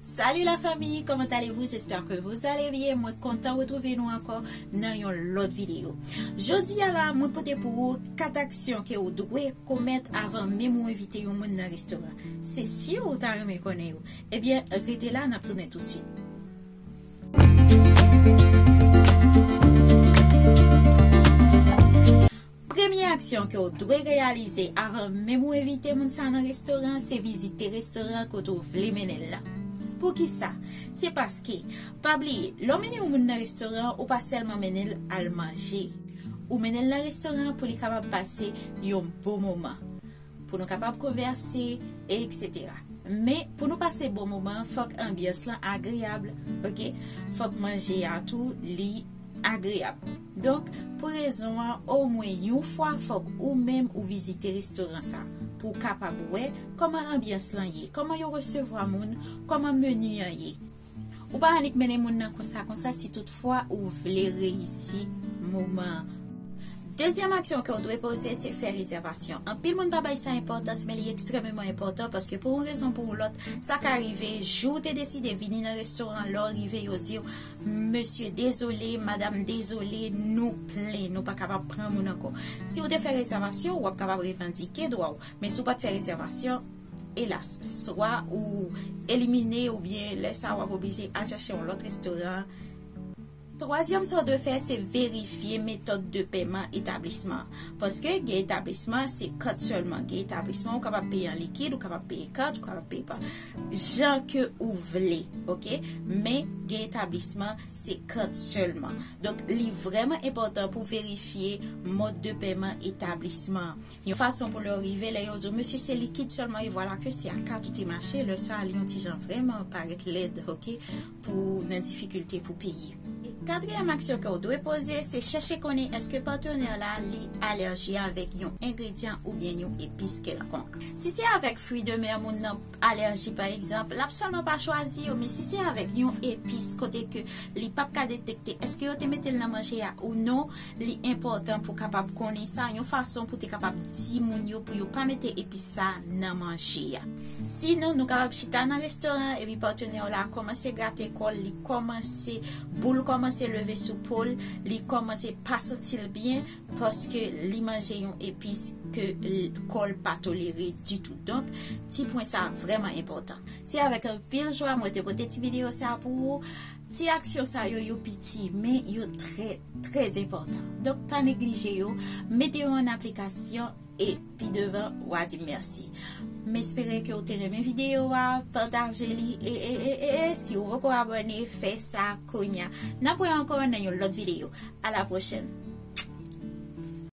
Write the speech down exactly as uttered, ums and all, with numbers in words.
Salut la famille, comment allez-vous? J'espère que vous allez bien. Mwen kontan retwouve nou ankò nan yon lòt videyo. Jodi a la, mwen pote pou ou kat aksyon ke ou dwe komèt avan menm ou envite yon moun nan restoran. Se si ou ta renmen konnen yo. Ebyen, rete la, n ap tounen tousuit. Premye aksyon ke w dwe reyalize avan menm ou envite moun sa nan restoran, se vizite restoran kote w vle mennen l la. Poukisa? Se paske, pa bliye, lè w mennen yon moun nan restoran, ou pa sèlman mennen l al manje. Ou mennen l nan restoran pou li kapab pase yon bon moman, pou nou kapab konvèse, etsetera. Men, pou nou pase bon moman, fòk anbyans lan agreyab, oke? Fòk manje a tou, li agreyab. Donk, pou rezon an, omwen yon fwa, fòk ou menm ou vizite restoran sa, pou w kapab wè kòman anbyans lan ye, kòman yo resevwa moun, kòman meni an ye. Ou pa annik mennen moun nan konsa konsa si toutfwa ou vle reyisi moman an. Dezyèm aksyon ke w dwe poze, se fè rezèvasyon. Anpil moun pa bay sa enpòtans, men li ekstrèmeman enpòtan paske pou yon rezon pou yon lòt, sa ka rive, jou w te deside vini nan restoran, lè w rive, yo di w, "Mesye, dezole, madanm, dezole, nou plen, nou pa kapab pran moun ankò." Si w te fè rezèvasyon, w ap kapab revandike dwa w. Men si w pa t fè rezèvasyon, elas, swa ou elimine oubyen lè sa w ap oblije al chèche yon lòt restoran. Twazyèm sa w dwe fè, se verifye metòd de pèman etablisman an. Paske gen etablisman, se kat sèlman. Gen etablisman, ou kapab peye an likid, ou kapab peye kat, ou kapab peye pa jan ke ou vle, oke? Men gen etablisman, se kat sèlman. Donk, li vrèman enpòtan pou verifye mòd de pèman etablisman an. Yon fason pou lè w rive, lè yo di w, "Mesye, se likid sèlman," e vwala ke se a kat ou te mache, lè sa a, li yon ti jan vrèman parèt lèd, oke, pou w nan difikilte pou peye. Katriyèm aksyon ke w dwe poze, se chèche konnen èske patnè la, li alèji avèk yon engredyan oubyen yon epis kèlkonk. Si se avèk fwi de mè moun nan alèji, pa egzanp, l ap sèlman pa chwazi yo, men si se avèk yon epis kote ke li p ap ka detekte èske yo te mete l nan manje a ou non, li enpòtan pou w kapab konnen sa, yon fason pou w te kapab di moun yo pou yo pa mete epis sa nan manje a. Sinon, nou kapab chita nan restoran epi patnè w la kòmanse grate kò l, li kòmanse, boul kòmanse leve sou po l, li kòmanse pa santi l byen paske li manje yon epis ke l, kò l pa tolere ditou. Donk, ti pwen sa vrèman enpòtan. Se avèk anpil jwa mwen te pote ti videyo sa pou ou. Ti aksyon sa yo, yo piti, men yo trè, trè enpòtan. Donk, pa neglije yo, mete yo an aplikasyon e pi devan, w a di mèsi. M espere ke w te renmen videyo a, pataje li, e, e, e, e, e, si w poko abòne, fè sa kounye a. N ap wè ankò nan yon lòt videyo. A la pwochèn!